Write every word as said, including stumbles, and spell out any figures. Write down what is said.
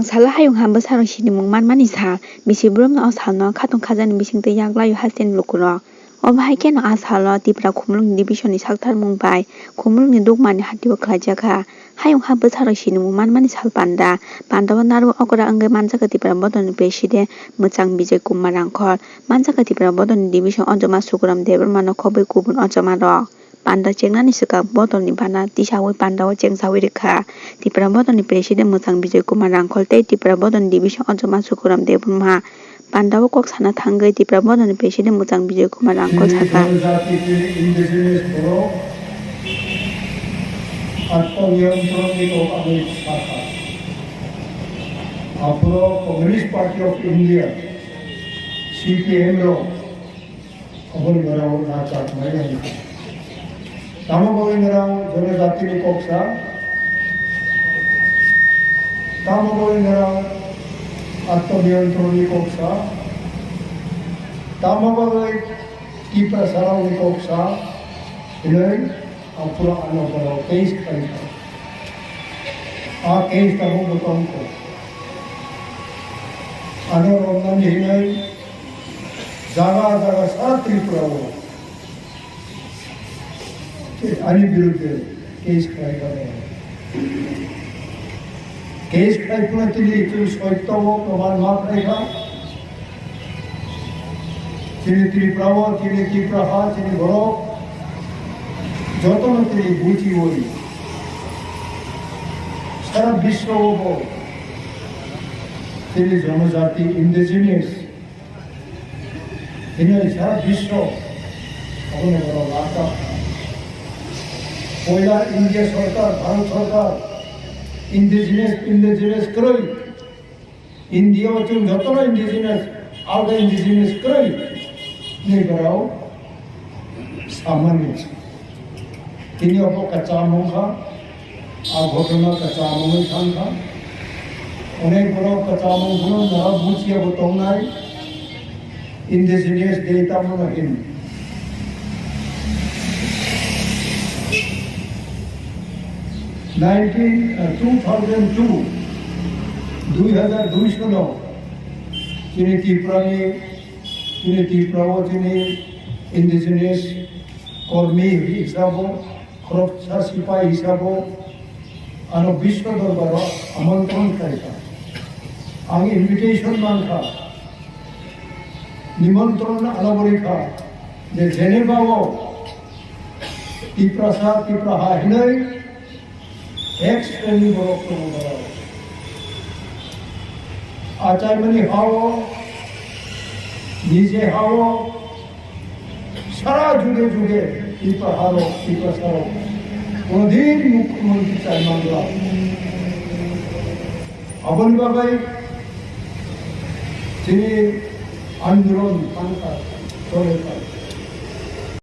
Salo hayung ha bwsarok sinimung manmani sal, bisi borokno o salno khatung khajakni bisingtwi yaklaio hasteni lukurok. Obo hai kheno a salo Tipra Khumulwngni division ni saktharmung bai Khumulwngni Dukmani hatio khlaijak kha. Hayung ha bwsarok sinimung manmani sal panda. Pandao narwk okra wngwi manjakha Tipra Bodolni President Mwchang Bijay Kumar Rangkhol. Manjakha Tipra Bodolni division ojoma Sukuram Debbarmano khobwi kubun ojomarok. Panda chengnani swkang bodolni bana tisawi pandao chengsawi rwkha. Tipra Bodolni President Mwchang Bijay Kumar Rangkhol tei Tipra Bodolni division ojoma Sukuram Debbarma pandao kok sana thangwi Tipra Bodolni President Mwchang Bijay Kumar Rangkhol sakha. Chini Janajati, chini indigenous borok atmaniyontronni kok aboni sakha. Aphuru Communist Party of India, C P M rok, aboni borok rajak mai ang. Tamo bagwi nirang Janajatini kok sa? Tamo bagwi nirang atmaniyontronni kok sa? Tamo bagwi Tiprasarokni kok sa? Hinwi aphuru ano borok case khlaikha. A case tabukbo tongkha. Ano romnani hinwi jaga jaga sara Tripura o ani birudde case khlai kha. Case khlai phano tini chwng soityo o proman ma khlai kha. Chini Tripura o, chini Tripura ha, chini borok jotono tini bujiwi sara biswo o bo chini Janajati indigenous Hino sara biswo abono borok rajak. Poila India sorkar, Bharat sorkar indigenous, indigenous kwrwi. India o chwng jotono indigenous, alga indigenous kwrwi hinwi borok samani. Tini obo kwcham wngkha, a ghotona kwcham wngwi thangkha. Onek borok kwcham wngphano nara buchiya bo tongnai, indigenous day tamo no hin. Nineteen, uh, two thousand two, dui hazar dui sono chini Tripurani, chini Tripura o chini indigenous kormi hisabo khoroksa sipai hisabo ano biswa dorbaro amontron khlaikha. Ang invitation mankha, nimontron ano bo rikha je Geneva o Tiprasa, Tipraha hinwi ek sreni borok tongo borok. Achaimani hao, nije hao, sara juge juge Tipraharo, Tiprasaro kono din mukhyamantri chai manla. Aboni bagwi chini andolon thangkha, chole thangkha.